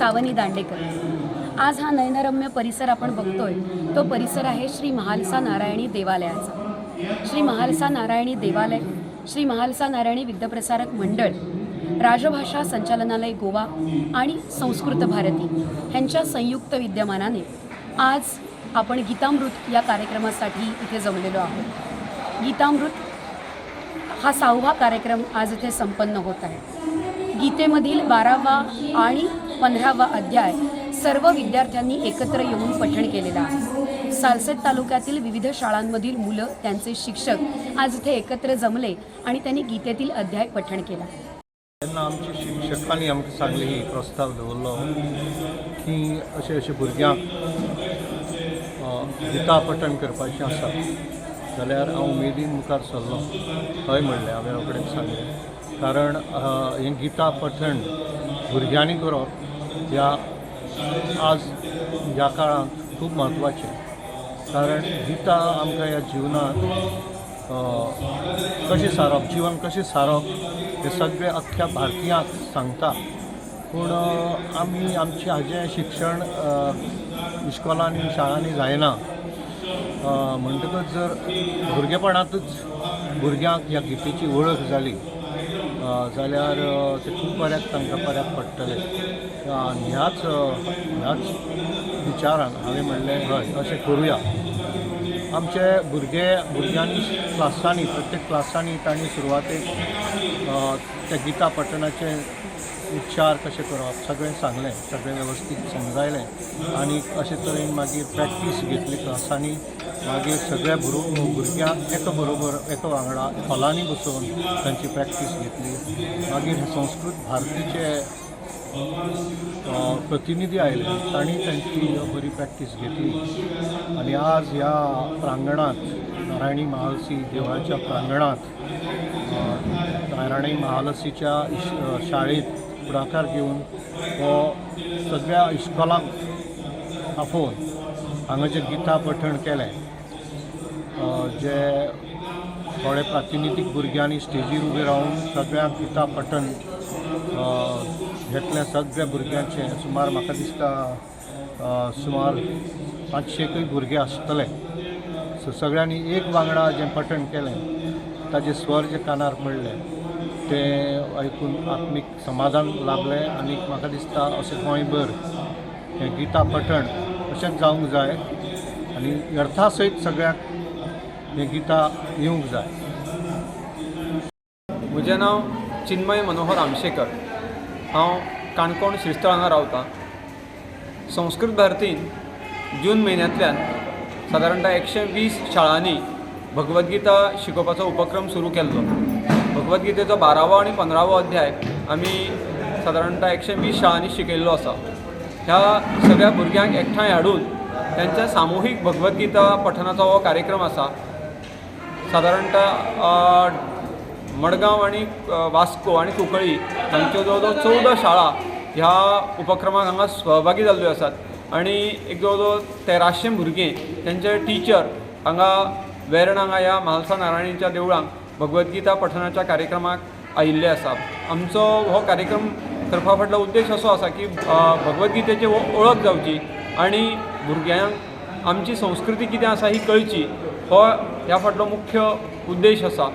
सावनी दांडेकर. आज हा नयनरम्य परिसर आपण बघतोय, तो परिसर आहे श्री महालसा नारायणी देवालयाचा. श्री महालसा नारायणी देवालय, श्री महालसा नारायणी विद्याप्रसारक मंडळ, राजभाषा संचालनालय गोवा आणि संस्कृत भारती ह्यांच्या संयुक्त विद्यमानाने आज आपण गीतामृत या कार्यक्रमासाठी इथे जमलेलो आहोत. गीतामृत हा 6वा कार्यक्रम आज इथे संपन्न होत आहे. गीतेमधील 12वा आणि 15वा अध्याय सर्व विद्यार्थ्यांनी एकत्र येऊन पठण केलेलं आहे. सालसेत तालुक्यातील विविध शाळांमधील मुलं, त्यांचे शिक्षक आज इथे एकत्र जमले आणि त्यांनी गीतेतील अध्याय पठण केला. तेन्ना आमच्या शिक्षकांनी आमकां सांगलें, ही प्रस्ताव दवरलो की अशें अशें भुरग्यांक गीता पठण करपाचें आसा जाल्यार हांव उमेदीन मुखार सरलो. हय म्हणलें हांवें रोखडेंच सांगलें, कारण हें गीता पठण भुरग्यांनी करप ह्या आज ह्या काळांत खूब म्हत्वाचें, कारण गीता आमकां ह्या जिवनांत कशें सारप, जिवन कशें सारप हें सगळें अख्ख्या भारतीयांक सांगता. पूण आमी आमचें हाजें शिक्षण इश्कोलांनी, शाळांनी जायना. म्हणटकच जर भुरगेपणांतूच भुरग्यांक ह्या गीतेची वळख जाली जाल्यार तें खूब बऱ्याक, तांकां बऱ्याक पडटलें. आनी ह्याच ह्याच विचारान हांवें म्हणलें, हय, अशें करुया. आमचे भुरगे, भुरग्यांनी क्लासांनी, प्रत्येक क्लासांनी तांणी सुरवातेक त्या गीता पठणाचे उच्चार कशे करप सगळें सांगलें, सगळें वेवस्थीत समजायलें आनी अशे तरेन मागीर प्रॅक्टीस घेतली क्लासांनी. मागीर सगळ्या भुरग्यांक एका बरोबर, एका वांगडा हॉलांनी बसोवन तांची प्रॅक्टीस घेतली. मागीर संस्कृत भारतीचे प्रतिनिधी आयले, तांणी तांची बरी प्रॅक्टीस घेतली आनी आज ह्या प्रांगणांत, नारायणी महालसी देवळाच्या प्रांगणांत, नारायणी महालसीच्या शाळेंत फुडाकार घेवन हो सगळ्या इस्कॉलांक आफोवन हांगा जें गीता पठण केलें, जे थोडे प्रातिनिधीक भुरग्यांनी स्टेजीर उबे रावन सगळ्यांक गीता पठण घेतलें. सगळ्या भुरग्यांचें सुमार, म्हाका दिसता, सुमार 500कूय भुरगे आसतले. सो सगळ्यांनी एक वांगडा जें पठण केलें, ताजे स्वर जे कानार पडले ते आयकून आत्मीक समाधान लाभलें. आनी म्हाका दिसता, अशें गोंयभर हें गीता पठण अशेंच जावंक जाय आनी अर्था सयत सगळ्यांक हें गीता येवंक जाय. म्हजें नांव चिन्मय मनोहर आमशेकर. हांव काणकोण श्रीस्थळ हांगा रावतां. संस्कृत भारतीन जून म्हयन्यांतल्यान सादारणतः 120 शाळांनी भगवद्गीता शिकोवपाचो उपक्रम सुरू केल्लो. भगवद्गीतेचो 12वो आनी 15वो अध्याय आमी सादारणतः 120 शाळांनी शिकयल्लो आसा. ह्या सगळ्या भुरग्यांक एकठांय हाडून तांच्या सामुहीक भगवद्गीता पठनाचो हो कार्यक्रम आसा. सादारणतः मडगांव आनी वास्को आनी कुंकळी हांच्यो जवळ जवळ 14 शाळा ह्या उपक्रमाक हांगा सहभागी जाल्ल्यो आसात आनी एक जवळ जवळ 1300 भुरगीं, तेंचे टिचर हांगा वेर्णा हांगा ह्या म्हालसा नारायणीच्या देवळांक भगवद्गीता पठणाच्या कार्यक्रमाक आयिल्ले आसा. आमचो हो कार्यक्रम करपा फाटलो उद्देश असो आसा की भगवद्गीतेची वळख जावची आनी भुरग्यांक आमची संस्कृती कितें आसा ही कळची, हो ह्या फाटलो मुख्य उद्देश आसा.